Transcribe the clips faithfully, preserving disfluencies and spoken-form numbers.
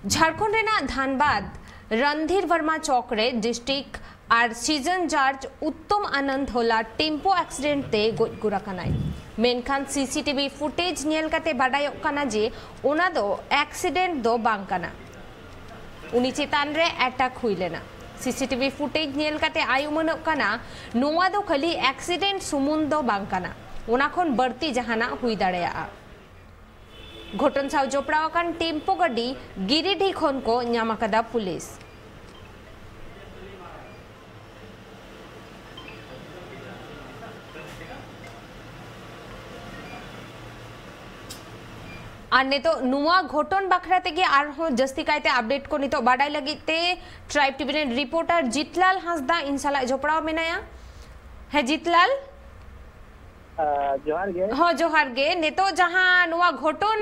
ᱡᱷᱟᱲᱠᱷᱚᱸᱰ ᱨᱮᱱᱟᱜ ᱫᱷᱟᱱᱵᱟᱫᱽ ᱨᱚᱱᱫᱷᱤᱨ ᱵᱚᱨᱢᱟ ᱪᱚᱠ ᱨᱮ ᱰᱤᱥᱴᱨᱤᱠᱴ ᱟᱨ ᱥᱤᱡᱚᱱ ᱡᱟᱡᱽ ᱩᱛᱛᱚᱢ ᱟᱱᱚᱱᱫ ᱦᱚᱞᱟ ᱴᱮᱢᱯᱳ ᱮᱠᱥᱤᱰᱮᱱᱴ ᱛᱮ ᱜᱚᱡ ᱜᱩᱨ ᱟᱠᱟᱱᱟᱭ᱾ ᱢᱮᱱᱠᱷᱟᱱ ᱥᱤᱥᱤᱴᱤᱵᱷᱤ ᱯᱷᱩᱴᱮᱡᱽ ᱧᱮᱞ ᱠᱟᱛᱮ ᱵᱟᱰᱟᱭᱚᱜ ᱠᱟᱱᱟ ᱡᱮ ᱚᱱᱟ ᱫᱚ ᱮᱠᱥᱤᱰᱮᱱᱴ ᱫᱚ ᱵᱟᱝ ᱠᱟᱱᱟ᱾ ᱩᱱᱤ ᱪᱮᱛᱟᱱ ᱨᱮ ᱮᱴᱟᱠ ᱦᱩᱭ ᱞᱮᱱᱟ᱾ ᱥᱤᱥᱤᱴᱤᱵᱷᱤ ᱯᱷᱩᱴᱮᱡᱽ ᱧᱮᱞ ᱠᱟᱛᱮ ᱟᱭ ᱩᱢᱟᱹᱱᱚᱜ ᱠᱟᱱᱟ, ᱱᱚᱣᱟ ᱫᱚ ᱠᱷᱟᱹᱞᱤ ᱮᱠᱥᱤᱰᱮᱱᱴ ᱥᱩᱢᱩᱝ ᱫᱚ ᱵᱟᱝ ᱠᱟᱱᱟ, ᱚᱱᱟ ᱠᱷᱚᱱ ᱵᱟᱹᱲᱛᱤ ᱡᱟᱦᱟᱱᱟᱜ ᱦᱩᱭ ᱫᱟᱲᱮᱭᱟᱜᱼᱟ᱾ ᱜᱷᱚᱴᱚᱱ ᱥᱟᱶ ᱡᱚᱯᱲᱟᱣ ᱟᱠᱟᱱ ᱴᱮᱢᱯᱳ ᱜᱟᱹᱰᱤ ᱜᱤᱨᱤᱰᱤ ᱠᱷᱚᱱ ᱠᱚ ᱧᱟᱢ ᱟᱠᱟᱫᱟ ᱯᱩᱞᱤᱥ᱾ ᱟᱨ ᱱᱤᱛᱚᱜ ᱱᱚᱣᱟ ᱜᱷᱚᱴᱚᱱ ᱵᱟᱠᱷᱨᱟ ᱛᱮᱜᱮ ᱟᱨᱦᱚᱸ ᱡᱟᱹᱥᱛᱤ ᱠᱟᱭᱛᱮ ᱟᱯᱰᱮᱴ ᱠᱚ ᱱᱤᱛᱚᱜ ᱵᱟᱰᱟᱭ ᱞᱟᱹᱜᱤᱫ ᱛᱮ ᱴᱨᱟᱭᱤᱵᱽ ᱴᱤᱵᱷᱤ ᱨᱮᱱ ᱨᱤᱯᱳᱨᱴᱟᱨ ᱡᱤᱛᱞᱟᱞ ᱦᱟᱸᱥᱫᱟ ᱤᱧ ᱥᱟᱞᱟᱜ ᱡᱚᱯᱲᱟᱣ ᱢᱮᱱᱟᱭᱟ᱾ ᱦᱮᱸ ᱡᱤᱛᱞᱟᱞ᱾ ᱟᱸ, ᱡᱚᱦᱟᱨ ᱜᱮ᱾ ᱦᱚᱸ, ᱡᱚᱦᱟᱨ ᱜᱮ᱾ ᱱᱤᱛᱚᱜ ᱡᱟᱦᱟᱸ ᱱᱚᱣᱟ ᱜᱷᱚᱴᱚᱱ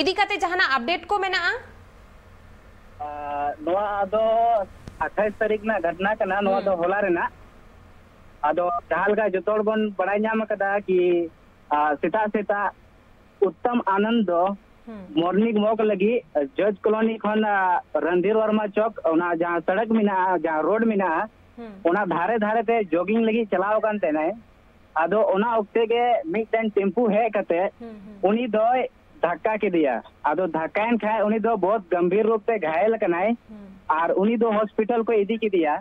ᱤᱫᱤ ᱠᱟᱛᱮ ᱡᱟᱦᱟᱱᱟᱜ ᱟᱯᱰᱮᱴ ᱠᱚ ᱢᱮᱱᱟᱜᱼᱟ? ᱟᱸ, ᱱᱚᱣᱟ ᱫᱚ ᱟᱴᱷᱟᱭᱤᱥ ᱛᱟᱹᱨᱤᱠᱷ ᱨᱮᱱᱟᱜ ᱜᱷᱚᱴᱱᱟ ᱠᱟᱱᱟ᱾ ᱱᱚᱣᱟ ᱦᱩᱸ᱾ ᱫᱚ ᱦᱚᱞᱟ ᱨᱮᱱᱟᱜ᱾ ᱟᱫᱚ ᱡᱟᱦᱟᱸ ᱞᱮᱠᱟ ᱡᱚᱛᱚ ᱦᱚᱲ ᱵᱚᱱ ᱵᱟᱲᱟᱭ ᱧᱟᱢ ᱟᱠᱟᱫᱟ ᱠᱤ, ᱟᱸ, ᱥᱮᱛᱟᱜ ᱥᱮᱛᱟᱜ ᱩᱛᱛᱚᱢ ᱟᱱᱚᱱᱫ ᱫᱚ ᱦᱩᱸ᱾ ᱢᱚᱨᱱᱤᱝ ᱣᱚᱠ ᱞᱟᱹᱜᱤᱫ ᱡᱚᱡᱽ ᱠᱚᱞᱚᱱᱤ ᱠᱷᱚᱱ, ᱟᱸ, ᱨᱚᱱᱫᱷᱤᱨ ᱣᱚᱨᱢᱟ ᱪᱚᱠ, ᱚᱱᱟ ᱡᱟᱦᱟᱸ ᱥᱚᱲᱚᱠ ᱢᱮᱱᱟᱜᱼᱟ, ᱡᱟᱦᱟᱸ ᱨᱳᱰ ᱢᱮᱱᱟᱜᱼᱟ, ᱦᱩᱸ᱾ ᱚᱱᱟ ᱫᱷᱟᱨᱮ ᱫᱷᱟᱨᱮ ᱛᱮ ᱡᱚᱜᱤᱝ ᱞᱟᱹᱜᱤᱫ ᱪᱟᱞᱟᱣ ᱟᱠᱟᱱ ᱛᱟᱦᱮᱱᱟᱭ᱾ ᱟᱫᱚ ᱚᱱᱟ ᱚᱠᱛᱮ ᱜᱮ ᱢᱤᱫᱴᱮᱱ ᱴᱮᱢᱯᱩ ᱦᱮᱡ ᱠᱟᱛᱮ ᱦᱩᱸ, ᱦᱩᱸ᱾ ᱩᱱᱤ ᱫᱚᱭ ᱫᱷᱟᱠᱠᱟ ᱠᱮᱫᱮᱭᱟ᱾ ᱟᱫᱚ ᱫᱷᱟᱠᱠᱟᱭᱮᱱ ᱠᱷᱟᱡ ᱩᱱᱤ ᱫᱚ ᱵᱚᱦᱩᱛ ᱜᱟᱢᱵᱷᱤᱨ ᱨᱩᱯ ᱛᱮ ᱜᱷᱟᱭᱮᱞ ᱟᱠᱟᱱᱟᱭ᱾ ᱦᱩᱸ᱾ ᱟᱨ ᱩᱱᱤ ᱫᱚ ᱦᱚᱥᱯᱤᱴᱟᱞ ᱠᱚ ᱤᱫᱤ ᱠᱮᱫᱮᱭᱟ᱾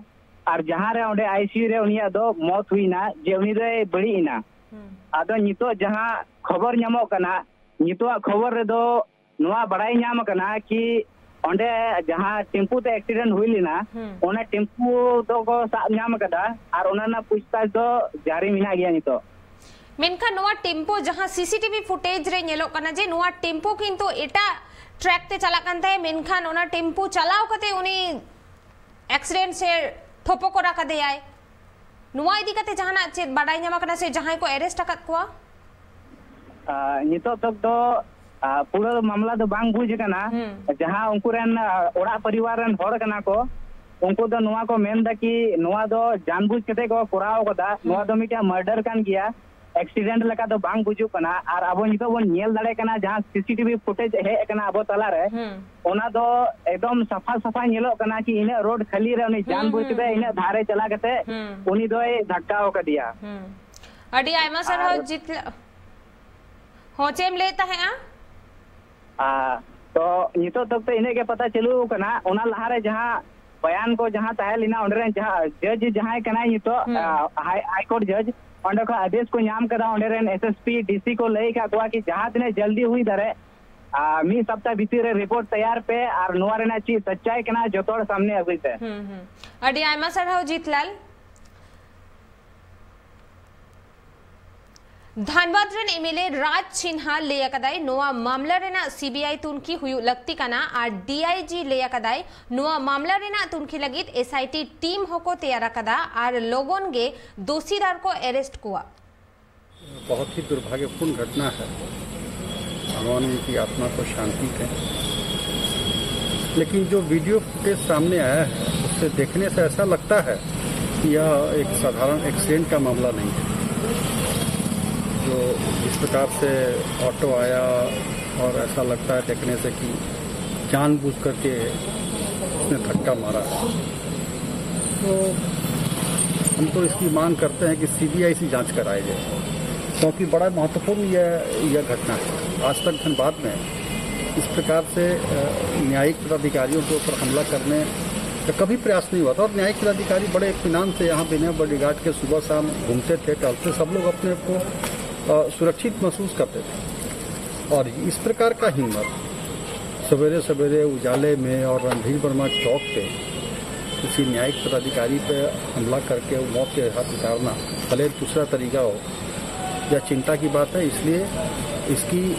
ᱟᱨ ᱡᱟᱦᱟᱸ ᱨᱮ ᱚᱸᱰᱮ ᱟᱭ ᱥᱤ ᱭᱩ ᱨᱮ ᱩᱱᱤᱭᱟᱜ ᱫᱚ ᱢᱚᱛ ᱦᱩᱭᱱᱟ, ᱡᱮ ᱩᱱᱤ ᱫᱚᱭ ᱵᱟᱹᱲᱤᱡ ᱮᱱᱟ᱾ ᱦᱩᱸ᱾ ᱟᱫᱚ ᱱᱤᱛᱚᱜ ᱡᱟᱦᱟᱸ ᱠᱷᱚᱵᱚᱨ ᱧᱟᱢᱚᱜ ᱠᱟᱱᱟ, ᱱᱤᱛᱚᱜᱟᱜ ᱠᱷᱚᱵᱚᱨ ᱨᱮᱫᱚ ᱱᱚᱣᱟ ᱵᱟᱲᱟᱭ ᱧᱟᱢ ᱟᱠᱟᱱᱟ ᱠᱤ ᱚᱸᱰᱮ ᱡᱟᱦᱟᱸ ᱴᱮᱢᱯᱩ ᱛᱮ ᱮᱠᱥᱤᱰᱮᱱᱴ ᱦᱩᱭ ᱞᱮᱱᱟ, ᱦᱩᱸ᱾ ᱚᱱᱟ ᱴᱮᱢᱯᱩ ᱫᱚᱠᱚ ᱥᱟᱵ ᱧᱟᱢ ᱟᱠᱟᱫᱟ ᱟᱨ ᱚᱱᱟ ᱨᱮᱱᱟᱜ ᱯᱩᱪᱷᱛᱟᱪᱷ ᱫᱚ ᱡᱟᱹᱨᱤ ᱢᱮᱱᱟᱜ ᱜᱮᱭᱟ ᱱᱤᱛᱚᱜ᱾ ᱢᱮᱱᱠᱷᱟᱱ ᱱᱚᱣᱟ ᱴᱮᱢᱯᱩ ᱡᱟᱦᱟᱸ ᱥᱤ ᱥᱤ ᱴᱤ ᱵᱷᱤ ᱯᱷᱩᱴᱮᱡᱽ ᱨᱮ ᱧᱮᱞᱚᱜ ᱠᱟᱱᱟ ᱡᱮ ᱱᱚᱣᱟ ᱴᱮᱢᱯᱩ ᱠᱤᱱᱛᱩ ᱮᱴᱟᱜ ᱴᱨᱮᱠ ᱛᱮ ᱪᱟᱞᱟᱜ ᱠᱟᱱ ᱛᱟᱦᱮᱸᱫ, ᱢᱮᱱᱠᱷᱟᱱ ᱚᱱᱟ ᱴᱮᱢᱯᱩ ᱪᱟᱞᱟᱣ ᱠᱟᱛᱮ ᱩᱱᱤ ᱮᱠᱥᱤᱰᱮᱱᱴ ᱥᱮ ᱴᱷᱚᱯᱚᱠᱚᱨ ᱟᱠᱟᱫᱮᱭᱟᱭ᱾ ᱱᱚᱣᱟ ᱤᱫᱤ ᱠᱟᱛᱮ ᱡᱟᱦᱟᱱᱟᱜ ᱪᱮᱫ ᱵᱟᱰᱟᱭ ᱧᱟᱢ ᱟᱠᱟᱱᱟ ᱥᱮ ᱡᱟᱦᱟᱸᱭ ᱠᱚ ᱮᱨᱮᱥᱴ ᱟᱠᱟᱫ ᱠᱚᱣᱟ? ᱟᱨ ᱱᱤᱛᱚᱜ ᱛᱚᱠ ᱫᱚ, ᱟᱨ ᱯᱩᱨᱟᱹ ᱢᱟᱢᱞᱟ ᱫᱚ ᱵᱟᱝ ᱵᱩᱡᱽ ᱟᱠᱟᱱᱟ᱾ ᱦᱩᱸ᱾ ᱡᱟᱦᱟᱸ ᱩᱱᱠᱩ ᱨᱮᱱ, ᱟᱨ ᱚᱲᱟᱜ ᱯᱚᱨᱤᱵᱟᱨ ᱨᱮᱱ ᱦᱚᱲ ᱠᱟᱱᱟ ᱠᱚ, ᱩᱱᱠᱩ ᱫᱚ ᱱᱚᱣᱟ ᱠᱚ ᱢᱮᱱ ᱮᱫᱟ ᱠᱤ ᱱᱚᱣᱟ ᱫᱚ ᱡᱟᱱᱵᱩᱡᱽ ᱠᱟᱛᱮ ᱠᱚ ᱠᱚᱨᱟᱣ ᱟᱠᱟᱫᱟ, ᱦᱩᱸ᱾ ᱱᱚᱣᱟ ᱫᱚ ᱢᱤᱫᱴᱟᱝ ᱢᱟᱨᱰᱟᱨ ᱠᱟᱱ ᱜᱮᱭᱟ᱾ ᱮᱠᱥᱤᱰᱮᱱᱴ ᱞᱮᱠᱟ ᱫᱚ ᱵᱟᱝ ᱵᱩᱡᱩᱜ ᱠᱟᱱᱟ᱾ ᱟᱨ ᱟᱵᱚ ᱱᱤᱛᱚᱜ ᱵᱚᱱ ᱧᱮᱞ ᱫᱟᱲᱮᱭᱟᱜ ᱠᱟᱱᱟ, ᱡᱟᱦᱟᱸ ᱥᱤᱥᱤᱴᱤᱵᱷᱤ ᱯᱷᱩᱴᱮᱡᱽ ᱦᱮᱡ ᱟᱠᱟᱱᱟ ᱟᱵᱚ ᱛᱟᱞᱟᱨᱮ, ᱦᱩᱸ᱾ ᱚᱱᱟ ᱫᱚ ᱮᱠᱫᱚᱢ ᱥᱟᱯᱷᱟ ᱥᱟᱯᱷᱟ ᱧᱮᱞᱚᱜ ᱠᱟᱱᱟ ᱠᱤ ᱤᱱᱟᱹᱜ ᱨᱳᱰ ᱠᱷᱟᱹᱞᱤ ᱨᱮ ᱩᱱᱤ ᱡᱟᱱ ᱦᱩᱸ, ᱵᱩᱡ ᱦᱩᱸ, ᱠᱟᱛᱮ ᱦᱩᱸ᱾ ᱤᱱᱟᱹᱜ ᱫᱷᱟᱨᱮ ᱪᱟᱞᱟᱣ ᱠᱟᱛᱮ ᱦᱩᱸ᱾ ᱩᱱᱤ ᱫᱚᱭ ᱫᱷᱟᱠᱟᱣ ᱟᱠᱟᱫᱮᱭᱟ᱾ ᱦᱩᱸ᱾ ᱟᱹᱰᱤ ᱟᱭᱢᱟ ᱥᱟᱨᱦᱟᱣ ᱟᱨ ᱡᱤᱛᱞᱟ-, ᱦᱚᱸ, ᱪᱮᱫ ᱮᱢ ᱞᱟᱹᱭᱮᱫ ᱛᱟᱦᱮᱸᱜᱼᱟ? ᱟᱨ ᱛᱚ ᱱᱤᱛᱚᱜ ᱛᱚᱠ ᱛᱮ ᱤᱱᱟᱹᱜ ᱜᱮ ᱯᱟᱛᱟ ᱪᱟᱹᱞᱩ ᱟᱠᱟᱱᱟ᱾ ᱚᱱᱟ ᱞᱟᱦᱟᱨᱮ ᱡᱟᱦᱟᱸ ᱵᱚᱭᱟᱱ ᱠᱚ ᱡᱟᱦᱟᱸ ᱛᱟᱦᱮᱸ ᱞᱮᱱᱟ, ᱚᱸᱰᱮ ᱨᱮᱱ ᱡᱟᱦᱟᱸ ᱡᱟᱡᱽ ᱡᱟᱦᱟᱸᱭ ᱠᱟᱱᱟᱭ ᱱᱤᱛᱚᱜ, ᱦᱩᱸ᱾ ᱟ, ᱦᱟᱭ, ᱦᱟᱭ ᱠᱳᱨᱴ ᱡᱟᱡᱽ, ᱚᱸᱰᱮ ᱠᱷᱚᱱ ᱟᱫᱮᱥ ᱠᱚ ᱧᱟᱢ ᱠᱟᱫᱟ, ᱚᱸᱰᱮ ᱨᱮᱱ ᱮᱥ ᱮᱥ ᱯᱤ, ᱰᱤ ᱥᱤ ᱠᱚ ᱞᱟᱹᱭ ᱟᱠᱟᱫ ᱠᱚᱣᱟ ᱠᱤ ᱡᱟᱦᱟᱸ ᱛᱤᱱᱟᱹᱜ ᱡᱚᱞᱫᱤ ᱦᱩᱭ ᱫᱟᱲᱮ, ᱟ, ᱢᱤᱫ ᱥᱚᱯᱛᱟ ᱵᱷᱤᱛᱤᱨ ᱨᱮ ᱨᱤᱯᱳᱨᱴ ᱛᱮᱭᱟᱨ ᱯᱮ ᱟᱨ ᱱᱚᱣᱟ ᱨᱮᱱᱟᱜ ᱪᱮᱫ ᱥᱟᱪᱪᱟᱭ ᱠᱟᱱᱟ ᱡᱚᱛᱚ ᱦᱚᱲ ᱥᱟᱢᱱᱮ ᱟᱹᱜᱩᱭ ᱯᱮ᱾ ᱦᱩᱸ, ᱦᱩᱸ᱾ ᱟᱹᱰᱤ ᱟᱭᱢᱟ ᱥᱟᱨᱦᱟᱣ ᱡᱤᱛᱞᱟᱞ᱾ ᱫᱷᱟᱱᱵᱟᱫᱽ ᱨᱮᱱ ᱮᱢ ᱮᱞ ᱮ ᱨᱟᱡᱽ ᱥᱤᱱᱦᱟ ᱞᱟᱹᱭ ᱟᱠᱟᱫᱟᱭ, ᱱᱚᱣᱟ ᱢᱟᱢᱞᱟ ᱨᱮᱱᱟᱜ ᱥᱤ ᱵᱤ ᱟᱭ ᱛᱩᱱᱠᱷᱤ ᱦᱩᱭᱩᱜ ᱞᱟᱹᱠᱛᱤ ᱠᱟᱱᱟ ᱟᱨ ᱰᱤ ᱟᱭ ᱡᱤ ᱞᱟᱹᱭ ᱟᱠᱟᱫᱟᱭ, ᱱᱚᱣᱟ ᱢᱟᱢᱞᱟ ᱨᱮᱱᱟᱜ ᱛᱩᱱᱠᱷᱤ ᱞᱟᱹᱜᱤᱫ ᱮᱥ ᱟᱭ ᱴᱤ ᱴᱤᱢ ᱦᱚᱸᱠᱚ ᱛᱮᱭᱟᱨ ᱟᱠᱟᱫᱟ ᱟᱨ ᱞᱚᱜᱚᱱ ᱜᱮ ᱫᱳᱥᱤᱫᱟᱨ ᱠᱚ ᱮᱨᱮᱥᱴ ᱠᱚᱣᱟ᱾ बहुत ही दुर्भाग्यपूर्ण घटना है। भगवान उनकी आत्मा को शांति दें। लेकिन जो वीडियो फुटेज सामने आया है, उससे देखने से ऐसा लगता है कि यह एक साधारण एक्सीडेंट का मामला नहीं है। जो जिस प्रकार से ऑटो आया और ऐसा लगता है देखने से कि जानबूझ करके उसने धक्का मारा है। तो हम तो इसकी मांग करते हैं कि सी बी आई से जांच कराई जाए, क्योंकि बड़ा महत्वपूर्ण यह, यह घटना है। आज तक धनबाद में इस प्रकार से, अ, न्यायिक पदाधिकारियों के ऊपर हमला करने का कभी प्रयास नहीं हुआ था। और न्यायिक पदाधिकारी बड़े इत्मीनान से यहाँ बिना बॉडीगार्ड के सुबह शाम घूमते थे, टहलते, सब लोग अपने आप को, अ, सुरक्षित महसूस करते थे। और इस प्रकार का हिम्मत सवेरे सवेरे उजाले में और रणधीर वर्मा चौक पे किसी न्यायिक पदाधिकारी पे हमला करके वो मौत के घाट उतारना, भले दूसरा तरीका हो या चिंता की बात है, इसलिए इसकी,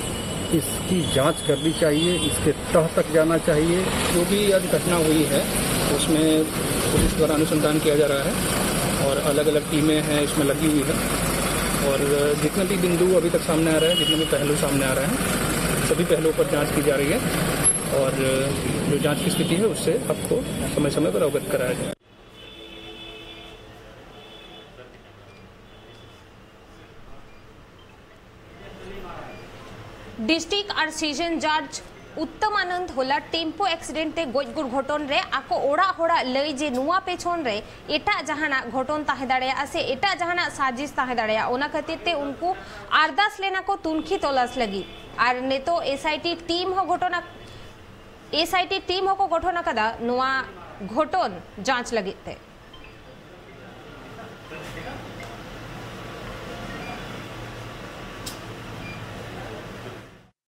इसकी जांच करनी चाहिए, इसके तह तक जाना चाहिए। जो भी आज घटना हुई है, उसमें पुलिस द्वारा अनुसंधान किया जा रहा है और अलग-अलग टीमें हैं इसमें लगी हुई है और जितने भी बिंदु अभी तक सामने आ रहे हैं, जितने भी पहलू सामने आ रहे हैं, सभी पहलुओं पर जांच की जा रही है और जो जांच की स्थिति है, उससे आपको समय-समय पर अवगत कराया जाएगा। ᱰᱤᱥᱴᱨᱤᱠᱴ ᱟᱨ ᱥᱮᱥᱚᱱ ᱡᱟᱡᱽ ᱩᱛᱛᱚᱢᱟᱱᱚᱱᱫ ᱦᱚᱞᱟ ᱴᱮᱢᱯᱳ ᱮᱠᱥᱤᱰᱮᱱᱴ ᱛᱮ ᱜᱚᱡ ᱜᱩᱨ ᱜᱷᱚᱴᱚᱱ ᱨᱮ ᱟᱠᱚ ᱚᱲᱟᱜ ᱦᱚᱲᱟᱜ ᱞᱟᱹᱭ ᱡᱮ ᱱᱚᱣᱟ ᱯᱮᱪᱷᱚᱱ ᱨᱮ ᱮᱴᱟᱜ ᱡᱟᱦᱟᱱᱟᱜ ᱜᱷᱚᱴᱚᱱ ᱛᱟᱦᱮᱸ ᱫᱟᱲᱮᱭᱟᱜᱼᱟ ᱥᱮ ᱮᱴᱟᱜ ᱡᱟᱦᱟᱱᱟᱜ ᱥᱟᱡᱤᱥ ᱛᱟᱦᱮᱸ ᱫᱟᱲᱮᱭᱟᱜᱼᱟ, ᱚᱱᱟ ᱠᱷᱟᱹᱛᱤᱨ ᱛᱮ ᱩᱱᱠᱩ ᱟᱨᱫᱟᱥ ᱞᱮᱱᱟ ᱠᱚ ᱛᱩᱱᱠᱷᱤ ᱛᱚᱞᱟᱥ ᱞᱟᱹᱜᱤᱫ᱾ ᱟᱨ ᱱᱤᱛᱚᱜ ᱮᱥ ᱟᱭ ᱴᱤ ᱴᱤᱢ ᱦᱚᱸ ᱜᱷᱚᱴᱚᱱᱟ ᱮᱥ ᱟᱭ ᱴᱤ ᱴᱤᱢ ᱦᱚᱸᱠᱚ ᱜᱚᱴᱷᱚᱱ ᱟᱠᱟᱫᱟ ᱱᱚᱣᱟ ᱜᱷᱚᱴᱚᱱ ᱡᱟᱸᱪ ᱞᱟᱹᱜᱤᱫ ᱛᱮ᱾